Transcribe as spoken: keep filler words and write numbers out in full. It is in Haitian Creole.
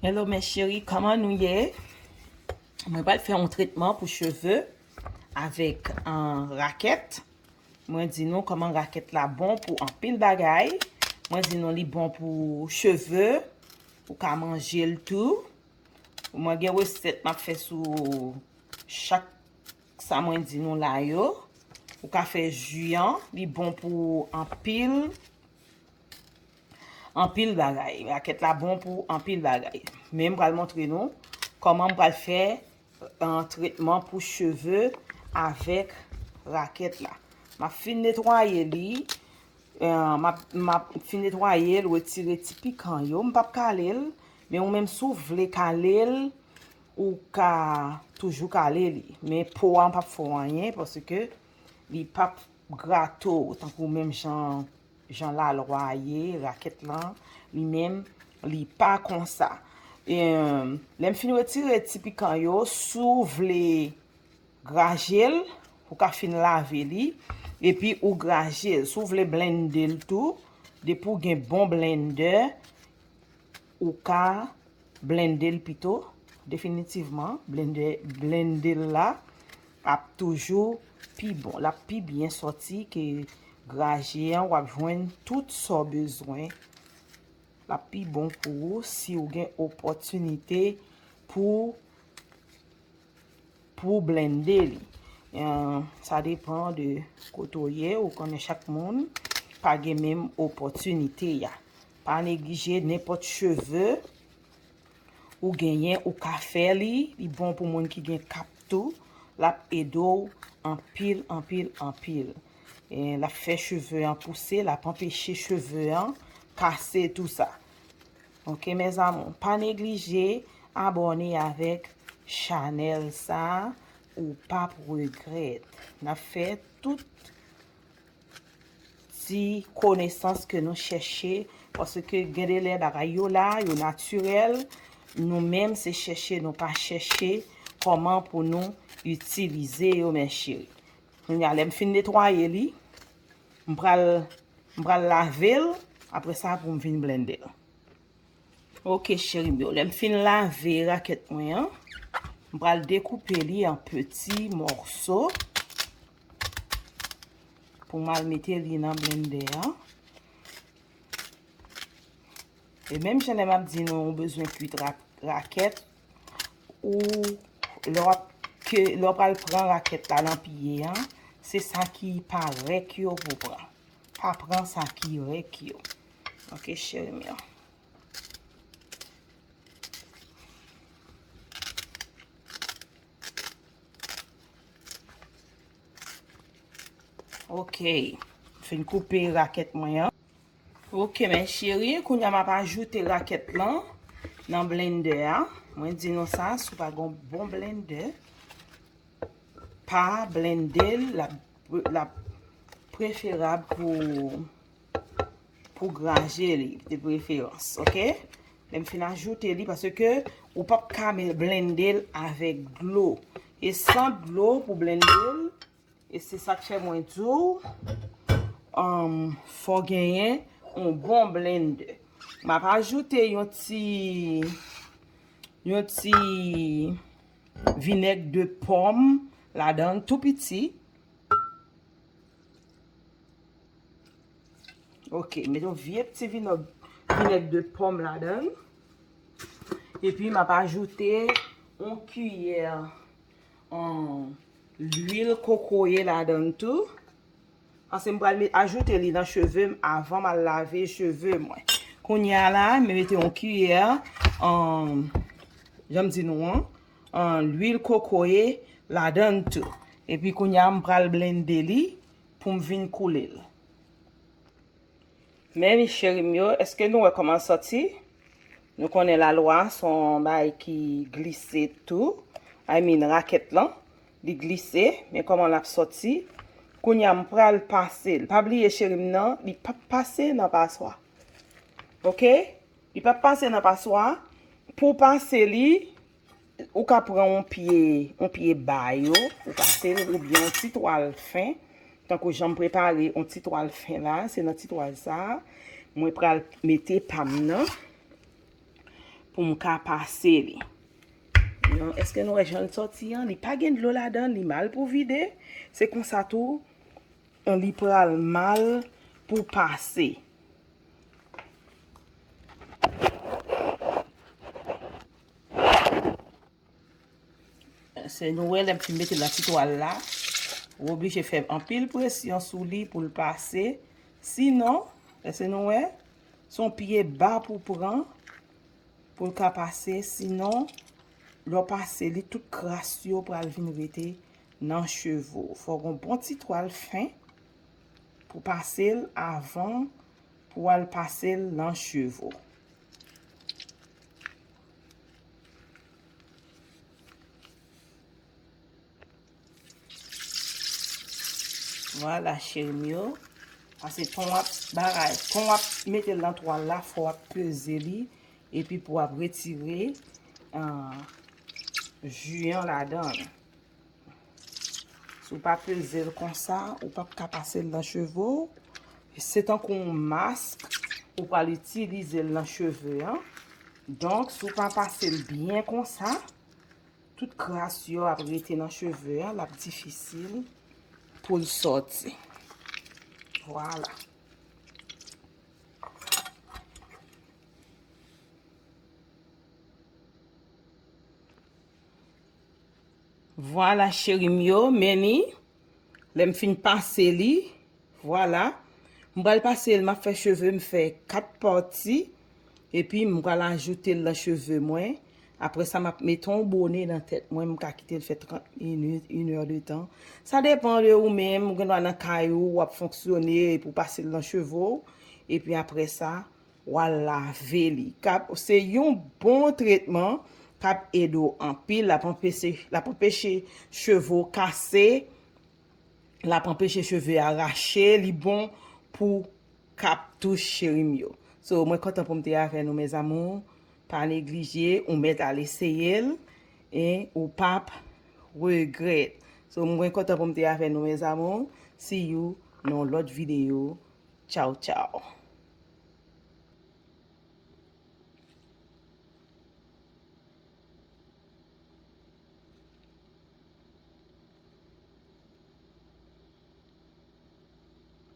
Hello mes chéris, kòman nou ye? Mwen pral fè yon tretman pou cheve avèk an rakèt. Mwen di nou kòman rakèt la bon pou anpil bagay. Mwen di nou li bon pou cheve. Ou ka manje l tou. Mwen gen resèt m ap fè sou chak sa mwen di nou la yo. Ou ka fè ji an, li bon pou anpil, anpil bagay. Rakèt la bon pou anpil bagay. Men m pral montre nou kòman m pral fè an tretman pou cheve avèk rakèt la. M ap fin netwaye li. Eh, m ap, m ap fin netwaye l, retire ti pikan yo. M p ap kale l, men ou menm si w vle kale l, ou ka toujou kale li. Men po a m p ap fè w anyen paske li p ap grate w tankou menm jan, jan lalwa ye, rakèt lan, li menm, li pa konsa. Eh, lè m fin retire ti pikan yo, si w vle graje l, ou ka fin lave li, epi ou graje l. Si w vle blende l tou, depi w gen bon blendè, ou ka blende l pito. Definitivman, blende, blende l la ap toujou pi bon. L ap pi byen sòti ke graje an, w ap jwenn tout sa w bezwen. L ap pi bon pou ou si w gen opòtinite pou, pou blende li. Eh, sa depan de kote w ye, ou konnen chak moun pa gen menm opòtinite a. Pa neglije nenpòt cheve ou genyen, ou ka fè li. Li bon pou moun ki gen kap tou. L ap ede w anpil, anpil, anpil. Eh, l ap fè cheve an pouse, l ap anpeche cheve an kase tou sa. Ok, mes amours, pa neglije abòne avèk chanèl sa, ou p ap regrèt. N ap fè tout ti konesans ke nou chèche, paske gen de lè bagay yo la, yo natirèl, nou menm se chèche, nou pa chèche kòman pou nou itilize yo, mes chéris. Kounye a, lè m fin netwaye li, m pral, m pral lave l, apre sa pou m vin blende l. Ok, cheri m yo, lè m fin lave rakèt mwen an, m pral dekoupe li an peti mòso pou m al mete li nan blendè an. E menm jan lè m ap di nou, ou bezwen kwit ra-, rakèt, ou lè w ap, ke, lè w pral pran rakèt la nan pye an, se sa ki pa rèk yo pou pran. Pa pran sa ki rèk yo. Ok, cheri m yo. Ok. Fin koupe rakèt mwen an. Ok, mes chéris, kounye a m ap ajoute rakèt lan nan blendè a. Mwen di nou sa, si w pa gen yon bon blendè, pa blende l, l ap, l ap preferab pou, pou graje li, de preferans, ok? Lè m fin ajoute li, paske ou p ap ka me-, blende l avèk dlo. E san dlo pou blende l, e se sa k fè mwen di w, um, fò genyen yon bon blendè. M ap ajoute yon ti, yon ti vinèg de pòm ladan l tou piti. Ok, met yon vye ti vinèg, vinèg de pòm ladan l. Epi m ap ajoute yon kiyè, um, lwil kokoye ladan l tou. Paske m pral met, ajoute li nan cheve m avan m al lave cheve mwen. Kounye a la, m mete yon kiyè, um, jan m di nou an, an lwil kokoye ladan l tou. Epi kounye a, m pral blende li pou m vin koule l. Men, cheri m yo, èske nou wè kòman l sòti? Nou konnen lalwa se yon bagay ki glise tou. I mean, rakèt lan, li glise, men kòman l ap sòti. Kounye a, m pral pase l. Pa bliye, cheri m nan, li p ap pase nan paswa. Ok? Li p ap pase nan paswa. Pou w pase li, ou ka pran yon pye, yon pye ba yo, ou pase l, oubyen yon ti twal fen. Tankou jan m prepare yon ti twal fen la, se nan ti twal sa a, mwen pral mete pa m nan. pou m ka pase li. Non, èske nou wè jan l sòti an? Li pa gen dlo ladan, li mal pou vide. Se konsa tou, li pral mal pou pase. Se nou wè lè m fin mete l nan ti twal la, ou oblije fè anpil presyon sou li pou l pase. Sinon, èske nou wè, se yon pye ba pou pran pou l ka pase. Sinon, lè w pase li, tout kras yo pral vin rete nan cheve w. Fò w gen yon bon ti twal fen pou pase l avan pou w al pase l nan cheve w. Vwala, cheri m yo. Paske tan w ap bagay, tan w ap mete l nan twal la, fò w ap peze li, epi pou w ap retire, ah, ji an ladan l. Si w pa peze l konsa, ou p ap ka pase l nan cheve w. Se tankou yon mask, ou pral itilize l nan cheve an. Donk, si w pa pase l byen konsa, tout kras yo ap rete nan cheve a, l ap difisil pou l sòti. Vwala. Vwala, cheri m yo, men li, lè m fin pase li, vwala. M pral pase l, m ap fè cheve m fè kat pati, epi m pral ajoute l nan cheve mwen. Apre sa, m ap mete yon bone nan tèt mwen, m ka kite l fè trant minit, inèdtan. Sa depann de ou menm, ou gendwa nan kay ou, w ap fonksyone, epi w pase l nan cheve w, epi apre sa, w al lave li. K ap, se yon bon tretman k ap ede w anpil, l ap anpeche, l ap anpeche cheve w kase, l ap anpeche cheve a rache, li bon pou k ap tou, cheri m yo. So, mwen kontan pou m te avè nou, mes amours. Pa neglije, ou mèt al eseye l, e ou p ap regrèt. So, mwen kontan pou m te avè nou, mes amours. See you nan yon lòt videyo. Tchaw, tchaw.